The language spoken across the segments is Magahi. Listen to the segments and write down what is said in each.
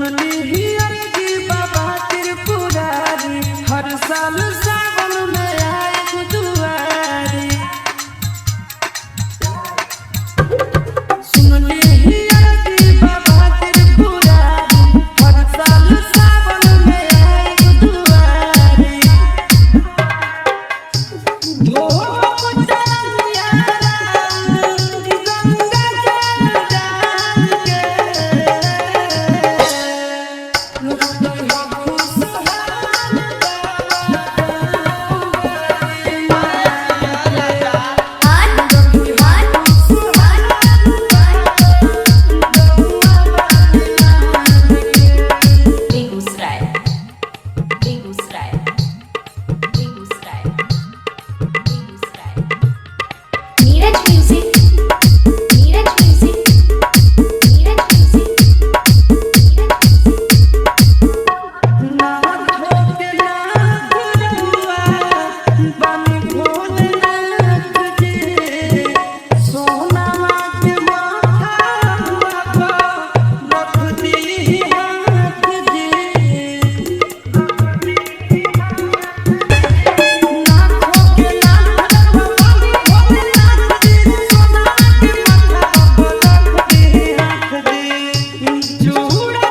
सुनली ही अर्जी बाबा त्रिपुरारी, हर साल सावन में आए दुआरी। सुनली ही अर्जी बाबा त्रिपुरारी, हर साल सावन में आए दुआरी। धोप चरनिया गंगा जल डाल के, Begusarai, Begusarai, Begusarai, Begusarai. Neeraj music, Neeraj music, Neeraj music, Neeraj music. नाथ के नाथ रहुआ बन भोलेनाथ जी, सोनावा के माथा पर रख दी हाथ जी। नाथों के नाथ रहुआ बन भोलेनाथ जी, सोनावा के माथा पर रख दी हाथ जी। चूड़ा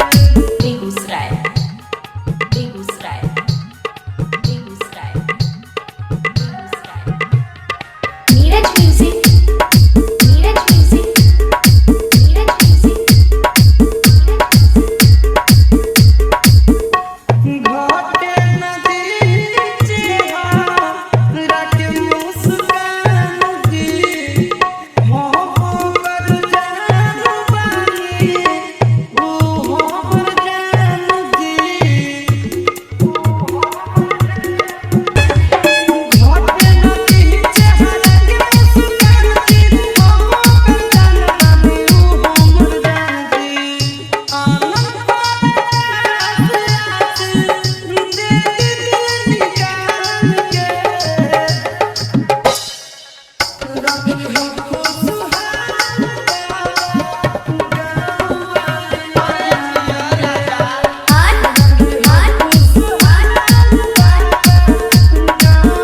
Begusarai, Begusarai, Begusarai, Begusarai. Neeraj music, Neeraj music, Neeraj music, Neeraj music. घाटे नदी चेहरा के मुस्कान जी, हो कर जान बानी ओ हमर जान जी। घाटे नदी चेहरा के मुस्कान जी, हो कर जान बानी ओ हमर जान जी। आनंद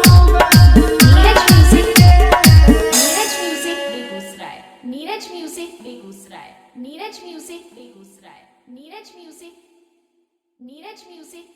Neeraj music, Neeraj music, Begusarai, Neeraj music, Begusarai, Neeraj music, Begusarai, Neeraj music, Neeraj music.